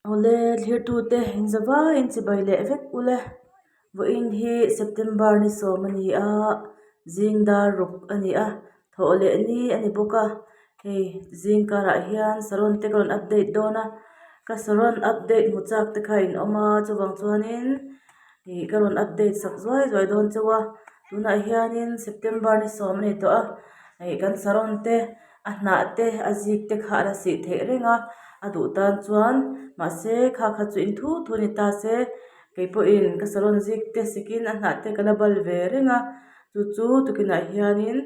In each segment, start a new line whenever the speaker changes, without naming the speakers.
Awle thlirtute inzavaiin chibai leh vek ule. Vawiin hi September ni sawm a ni a, zing dar ruk a ni a, thawh leh ni a ni bawk a. Hei zing karah hian saron te ka rawn update dawn a, ka saron update hmu chak te kha in awm a, chuvang chuanin ih ka rawn update sak zuai zuai dawn chauh a. Tunah hianin September ni sawm a ni tawh a, ih kan saron te. A hnah te a zik te kha a la sih theih reng a, a duh tan chuan mahse kha kha chu in thu thu ni ta se kei pawhin ka saron zik te sikin a hnah te ka la bal ve reng a, chu chu tukinah hianin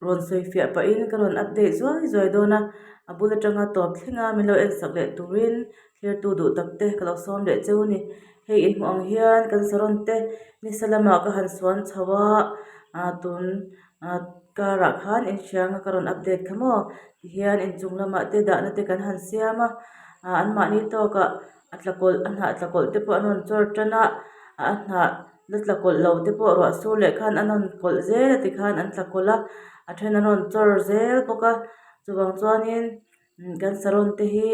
rawn sawi fiah pahin ka rawn update zuai zuai dawn a, a bul atanga tawp thleng a min lo en sak leh turin thirtu duh tak te ka lo sawm leh cheu a ni. Hei inhmuh ang hian kan saron te nisa lamah ka han suan chho a, ah tun ah karah khan inhrianga ka rawn update kha maw tihian inchung lamah te dahna te kan han siam a ah anmahni tawkah a tla kawlh a hnah tla kawlh te pawh an rawn chawr tan a a hnah la tla kawlh lo te pawh ruah sur leh khan an rawn kawlh zel a tikhan an tla kawlh a a then an rawn chawr zel bawk a chuvang chuanin Kan saron te hi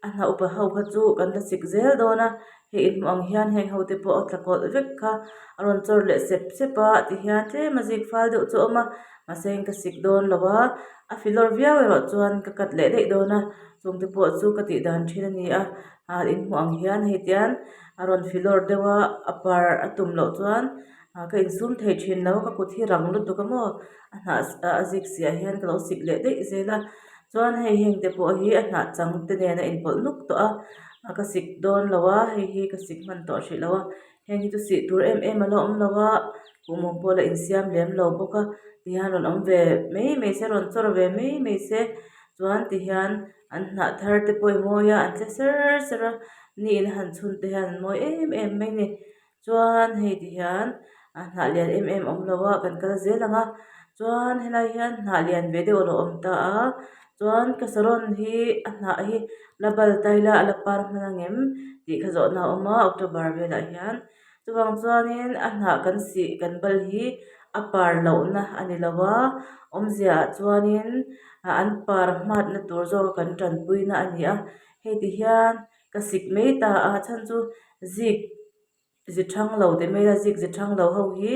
a hnah upa ho kha chu kan la sik zel dawn a, hei inhmuh ang hian heng ho te pawh a tla kawlh vek kha a rawn chawr leh sep sep a tihian tlem a zik fal deuh chu a awm a mahse ka sik dawn lo a, a filawr viau erawh chuan ka cut leh daih dawn a chung te pawh chu ka tih dan thin a ni a ah inhmuh ang hian hei tian a rawn filawr deuh a a par a tum loh chuan ah ka insum thei thin lo ka kut hi rang lutuk a maw a hnah a zik siah hian ka lo sik leh daih zel a. Chuan hei heng te pawh hi a hnah chang te nen a inpawlh nuk tawh a a ka sik dawn lo a hei hi ka sik hman tawh hrih lo a heng hi chu sih tur em em a la awm lo a kuhmawm pawh la insiam lem lo bawk a tihian rawn awm ve mai mai se rawn chawr ve mai mai se chuan tihian an hnah thar te pawh i mawi a an tle ser ser a ni in a han chhun te hian an mawi em em mai a ni. Chuan hei ti hian a hnah lian em em awm lo a kan kal zel ang a chuan helai hian hnah lian ve deuh a lo awm ta a chuan ka saron hi a hnah hi la bal ta ila a la par hman ang em tih kha zawhna a awm a october velah hian chuvang chuanin a hnah kan sih kan bal hi a par lohna a ni lo a awmzia ah chuanin an par hmatna tur zawk a kan tanpuina a ni a hei ti hian. Ka sik mai ta a chhan chu zik zi thang lo tih mai a zik zi thang lo ho hi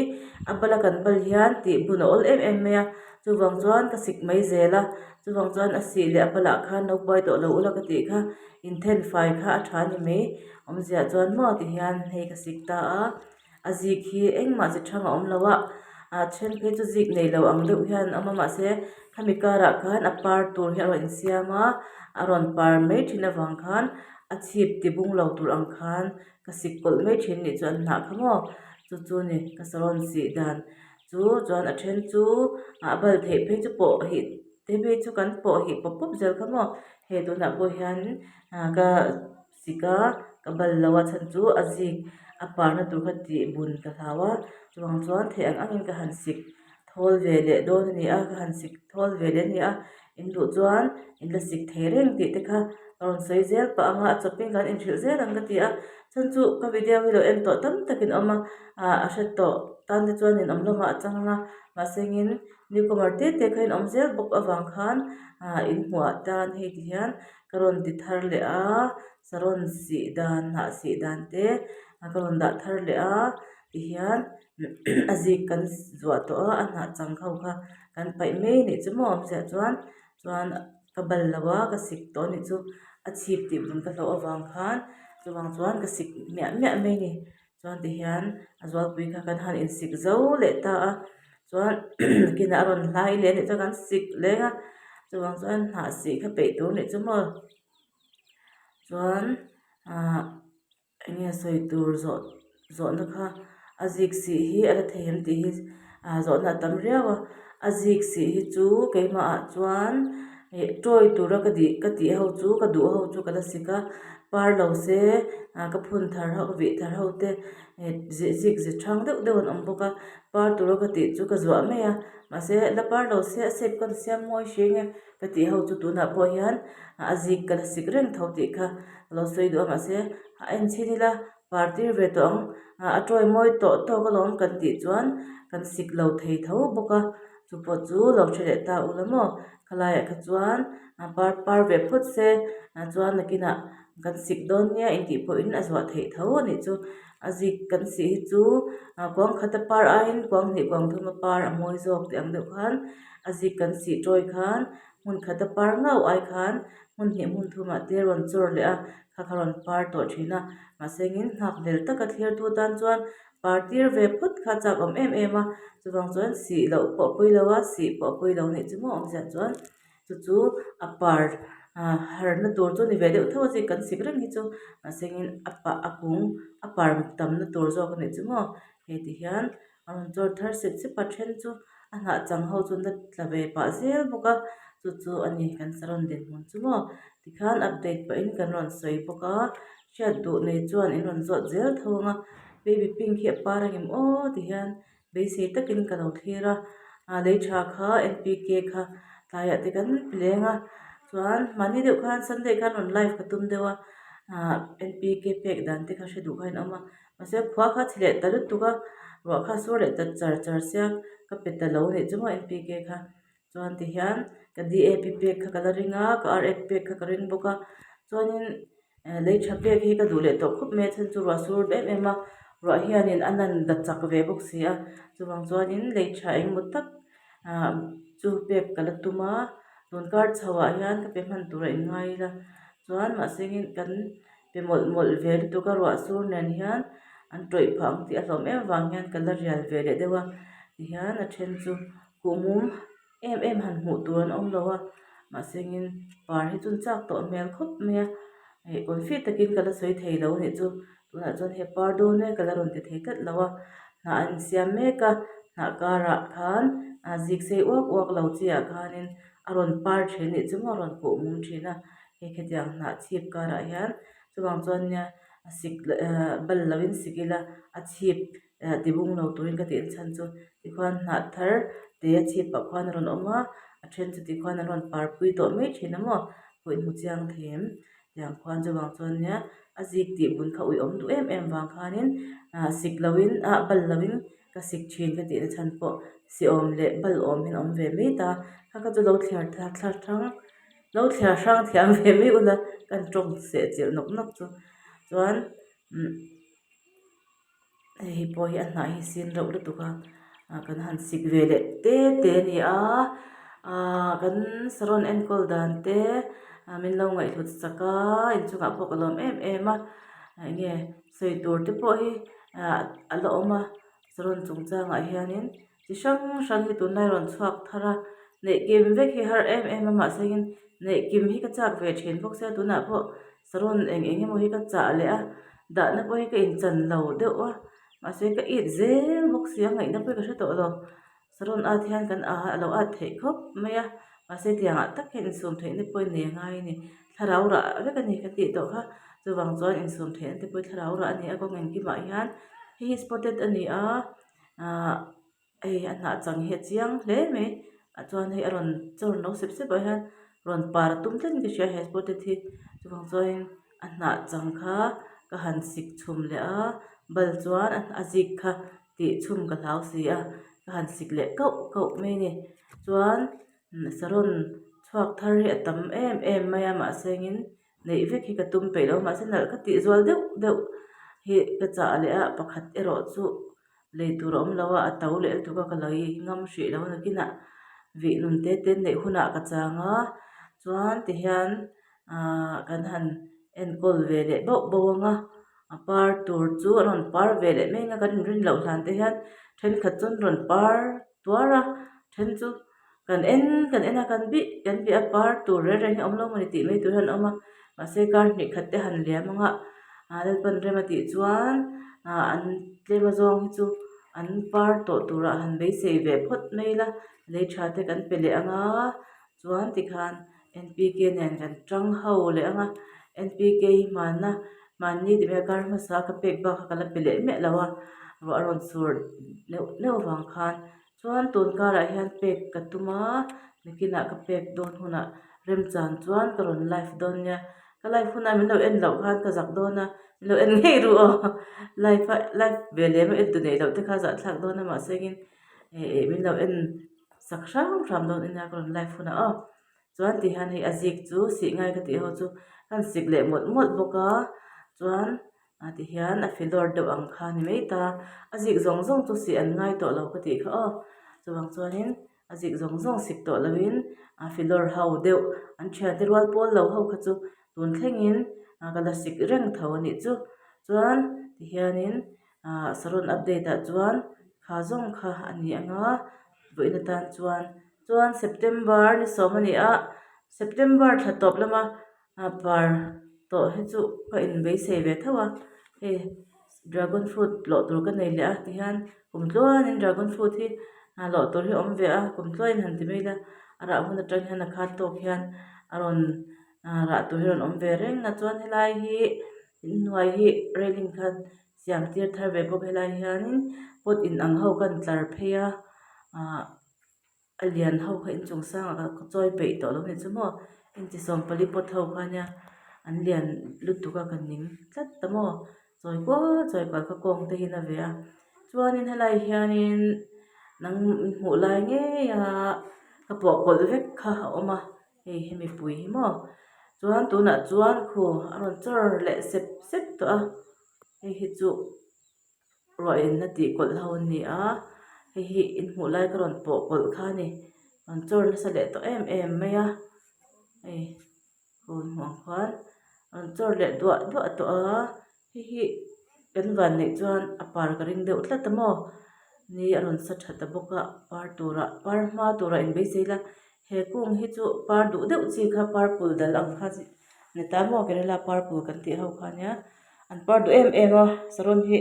a bala kan bal hian tih bun a awl em em mai a chuvang chuan ka sik mai zel a chuvang chuan a sih leh a balah khan lo buai tawh lo ula ka tih kha inthen fai kha a tha a ni mai awmzia chuan maw ti hian hei ka sik ta a. A zik hi engmah chi thang a awm lo a ah then phei chu zik nei lo ang deuh hian an awm a mahse khami karah khan a par tur hi a rawn insiam a a rawn par mai thin avang khan a chhip ti bung lo tur ang khan ka sik kawlh mai thin nih chu an hnah kha maw chu chu ni ka saron sih dan chu chuan a then chu ah bal theih phei chu pawh hih te phei chu kan pawh hih pawp pawp zel kha maw hei tunah pawh hian ah ka. Sik a, ka bal lo a chhan chu a zik a parna tur kha tih bun ka hlau a, chuvang chuan theih ang angin ka han sik thawl ve leh dawn a ni a, ka han sik thawl ve leh a ni a, in duh chuan in la sik thei reng tih te kha ka rawn sawi zel pah ang a, a chawpin kan inhrilh zel ang ka ti a, chhan chu ka video hi lo en tawh tam takin a awm a, ah a hre tawh tan te chuan in awm lamah a chang a, mahse engin newcomer te te kha in awm zel bawk avang khan ah in hmuh ah tan hei ti hian. Ka rawn ti thar leh a saron sih dan hnah sih dan te ka rawn dah thar leh a tihian a zik kan zuah tawh a a hnah chang ho kha kan paih mai anih chu maw awmzia chuan chuan ka bal lo a ka sik tawh anih chu a chhip tih bun ka hlauh avang khan chuvang chuan ka sik miah miah mai a ni chuan tihian a zualpui kha kan han insik zo leh ta a chuan kinah a rawn hlai leh anih chuan kan sik leng a chuvang chuan hnah sih kha peih tur anih chu maw chuan ahh eng nge sawi tur zawh zawhna kha a zik sih hi a la thei em tih hi ah zawhna a tam riau a a zik sih hi chu keimah ah chuan ih tawi tura ka dih ka tih ho chu ka duh ho chu ka la sik a par lo se ah ka phun thar ho ka vih thar ho te ih zik zi thang deuh deuh an awm bawk a par tura ka tih chu ka zuah mai a mahse la par lo se a shape ka siam mawi hring e ka tih ho chu tunah pawh hian a zik ka la sik reng tho tih kha ka lo sawi duh a mahse a en chhin ila par tir ve tawh ang a tawi mawi tawh tawk alawm kan tih chuan kan sik lo thei tho bawk a chu pawh chu lo hre leh ta ula maw khalaiah kha chuan a par par ve phawt se chuan nakinah. Kan sik dawn nia intih pawhin a zuah theih tho a nih chu. A zik kan sih hi chu kuang khat a par aiin kuang hnih kuang thum a par a mawi zawk tih ang deuh khan a zik kan sih tawi khan hmun khat a par ngauh ai khan hmun hnih hmun thumah te rawn chawr leh a kha kha rawn par tawh thin a mahse engin nghak hlel taka thlir tu tan chuan par tir ve phawt kha a chak awm em em a chuvang chuan sih loh pawh a pawi lo a sih pawh a pawi lo a nih chu maw awmzia chuan. Chu chu a par ah harna tur chu a ni ve deuh tho a chi kan sik reng hi chu mahsengin a pah a kung a par tamna tur zawk a nih chu maw hei ti hian a rawn chawr thar sep sep a then chu a hnah chang ho chu an la tla ve pah zel bawk a chu chu a ni kan saron dinhmun chu maw tikhan update pahin kan rawn sawi bawk a hriat duh nei chuan in rawn zawt zel tho ang a baby pink hi a par ang em aw ti hian. Beisei takin ka lo thlir a, ah lei tha kha N P K kha tlaiah te kan leng a chuan mahni deuh khan sunday khan rawn live ka tum deuh a ah N P K pek dan te kha hre duh kha in awm a mahse khua kha chhe leh ta lutuk a ruah kha sur leh ta char char sia ka pe ta lo anih chu maw N P K kha chuan tihian ka D A P pek kha ka la ring a ka R F pek kha ka ring bawk a chuanin. Lei tha pek hi ka duh leh tawh khawp mai a chhan chu ruah sur em em a ruah hianin a lan dat chak ve bawk si a chuvang chuanin lei tha engemaw tak ah chu pek ka la tum a tun kar chho ah hian ka pe hman tur a in ngai ila chuan mahse in kan pe mawlh mawlh ve lutuk a ruah sur nen hian an tawih phah ang tih a hlawm em vang hian ka la rial ve leh deuh a tihian a then chu kuhmum. Em em han hmuh tur an awm lo a mahsengin par hi chu an chak tawh hmel khawp mai a ih confi takin ka la sawi thei lo a nih chu tunah chuan hei par dawn e ka la rawn ti thei tlat lo a hnah an insiam mek a hnah karah khan a zik sei uak uak lo chi ah khanin a rawn par thin a nih chu maw a rawn kuh mum thin a hei khitiang hnah chhip karah hian chuvang chuan nia a sik ah bal lovin sik ila a chhip. Eh tibung lo turin ka tih chhan chu tikhuan hnah thar te a chhip pah khuan a rawn awm a a then chu tikhuan an rawn par pui tawh mai thin a maw pawh in hmu chiang thei em tiang khuan chuvang chuan nia a zik tih bun kha ui awm duh em em vang khanin ah sik loin ah bal loin ka sik thin ka tihna chhan pawh si awm leh bal awm hian a awm ve mai ta kha kha chu lo thliar thla hrang lo thliar hrang thiam ve mai ula kan tawng seh chilh nawk nawk chu chuan umm. Hei pawh hi a hnah hi sin reuh lutuk a ah kan han sik ve leh te te a ni a ah kan saron enkawl dan te ah min lo ngaihhlut chak a inchungah pawh ka lawm em em a eng nge sawi tur te pawh hi ah a la awm a saron chungchangah hianin chi hrang hrang hi tunlai rawn chhuak thar a neih kim vek hi har em em a mahse in neih kim hi ka chak ve thin bawk sia tunah pawh saron eng eng emaw hi ka chah leh a dahna pawh hi ka inchan lo deuh a mahse ka it zel bawk sia ngaihna pawh hi ka hre tawh lo saron at hian kan a a lo at theih khawp mai a mahse tiangah tak hian insum theihna pawh nei a ngai a ni thlarau rah vek a ni ka tih tawh kha chuvang chuan insum theihna te pawh hi thlarau rah a ni a kawng engkimah hian hei hi spotted a ni a. Ahh hei a hnah chang hi a chiang hle mai ah chuan hei a rawn chawr no sep sep ah hian rawn par a tum tlat in ka hria he spotted hi chuvang chuanin a hnah chang kha ka han sik chhum leh a bal chuan a zik kha tih chhum ka hlau si a ka han sik leh kauh kauh mai a ni chuan saron chhuak thar hi a tam em em mai a mahse engin neih vek hi ka tum peih lo mahse nalh ka tih zual deuh deuh hi ka chah leh a pakhat erawh chu lei tur a awm lo a a to leh lutuk a ka lo i ngam hrih lo a nakinah vih nun te te neih hunah ka chang a chuan tihian ahh kan han enkawl ve leh bauh bauh ang a a par tur chu an rawn par ve leh mai ang a kan inrin loh hlan te hian thenkhat chu an rawn par tuar a then chu. Kan en kan en a kan bih kan bih a par tur reng reng hi a awm lo mawni tih mai tur hian a awm a mahse kar hnih khat te han liam ang a ah lalpan rem a tih chuan ah an tlem a zawng hi chu an par tawh turah han beisei ve phawt mai ila lei tha te kan pe leh ang a chuan tikhan N P K nen kan tang ho leh ang a N P K hi hmanna hmanni tih mai a kar hmasa ka pek bak kha ka la pe leh miah lo a ruah a rawn sur neuh neuh avang khan. Chuan tun karah hian pek ka tum a, nakinah ka pek dawn hunah remchang chuan ka rawn live dawn nia. Ka live hunah min lo en loh khan ka zak dawn a, min lo en ngei ru aw. Live a live ve lem a en tu neih loh te kha zahthlak dawn a mahse engin eh min lo en sak hram hram dawn ania ka rawn live hunah aw. Chuan ti hian hei a zik chu sih ngai ka tih ho chu Ka han sik leh mawlh mawlh bawk a chuan ah ti hian a filawr deuh ang kha a ni mai ta a zik zawng zawng chu sih an ngai tawh lo ka tih kha aw chuvang chuanin a zik zawng zawng sik tawh loin a filawr ho deuh an thiante rual pawl lo ho kha chu tun thlengin ka la sik reng tho a nih chu chuan ti hianin ah saron update ah chuan kha zawng kha a ni ang a vawiin atan chuan chuan september ni sawm a ni a september thla tawp lama ah par tawh hi chu ka inbeisei ve tho a hei dragon fruit lawh tur ka nei leh a tihian kum tluanin dragon fruit hi ah lawh tur hi a awm ve a kum tluain han ti mai ila a rah hun atang hian a khat tawk hian a rawn ah rah tur hi a rawn awm ve reng a chuan helai hi inhnuai hi railing khan siam tir thar ve bawk helai hianin pot inang ho khan tlar phei a ah. A lian ho kha inchung sangah ka chawi peih tawh lo ni chu maw inchi sawmpali pot ho kha nia an lian lutuk a ka ning tlat ta maw chawi kual chawi kual kha kawng te hi na ve a chuanin helai hianin nang hmuh lai ngei a ka pawh kawlh vek kha a awm a hei hemi pui hi maw chuan tunah chuan khu a rawn chawr leh sep sep tawh a hei hi chu. Ruah in a tih kawlh ho an ni a hei hi in hmuh lai ka rawn pawh kawlh kha a ni rawn chawr nasa leh tawh em em mai a hei phone hmuh ang khuan rawn chawr leh duah duah tawh a hei hi kan van neih chuan a par ka ring deuh tlat a maw ni a rawn sa tha ta bawk a par turah par hma turah inbeisei ila he kung hi chu par duh deuh chi kha purple dal ang kha ni ta maw kerala purple kan tih ho kha nia. An par duh em em a saron hi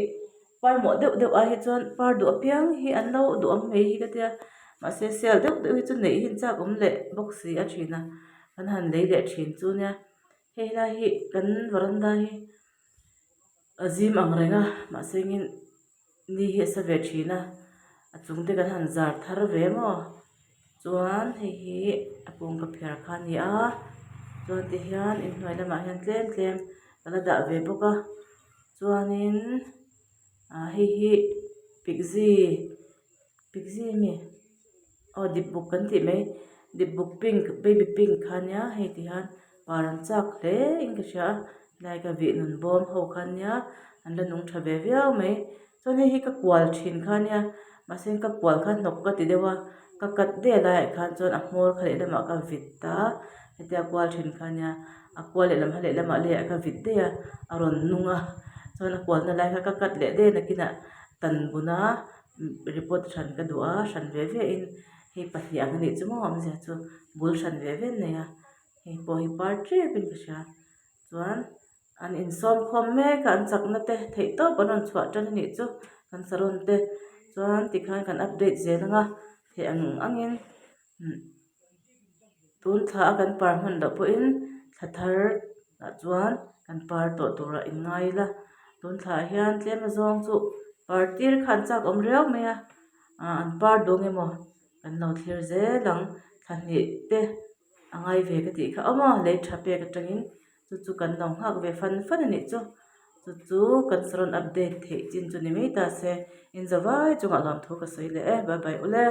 par mawh deuh deuh ai hi chuan par duh apiang hi an lo duh ang mai hi ka tia mahse sale deuh deuh hi chu neih hi an chak awm leh bawk si a thin a kan han lei leh thin chu nia hei helai hi kan varanda hi a zim ang reng a mahse engin ni hi a sa ve thin a a chung te kan han zar thar ve maw chuan hei hi a kawngka phiar kha a ni a chuan tihian inhnuai lamah hian tlem tlem ka la dah ve bawk a chuanin ah hei hi pikzi pikzi ami aw dipbuk kan tih mai dipbuk pink baby pink kha a nia hei tihian par an chak hle in ka hria a helai ka vih nun bawm ho kha ania an la nung tha ve viau mai chuan hei hi ka kual thin kha ania mahse ka kual kha hnawk ka ti deuh a ka cut der laiah khan chuan a hmawr kha lehlamah ka vit a hetia kual thin kha ania a kual lehlam kha lehlamah leiah ka vit daih a a rawn nung a chuan a kualna lai kha ka cut leh daih a nakinah tan buna report hran ka duh a hran ve ve in hei pahnih ang anih chu maw awmzia chu bul hran ve ve an nei a. Hei pawh hi par tep in ka hria chuan an insawm khawm mek a an chakna te theih tawp an rawn chhuah tan anih chu kan saron te chuan tikhan kan update zel ang a theih ang angin tun thla a kan par hman loh pawhin thla thar ah chuan kan par tawh turah in ngai ila tun thla ah hian tlem azawng chu par tir kha an chak awm riau mai a ah an par duh emaw kan lo thlir zel ang thla hnih te. A ngai ve ka tih kha awm a lei tha pek atangin chu chu kan lo nghak ve fan fan a nih chu chu chu kan saron update theih chin chu ni mai ta se in zavai chungah lawmthu ka sawi leh e bye bye ule.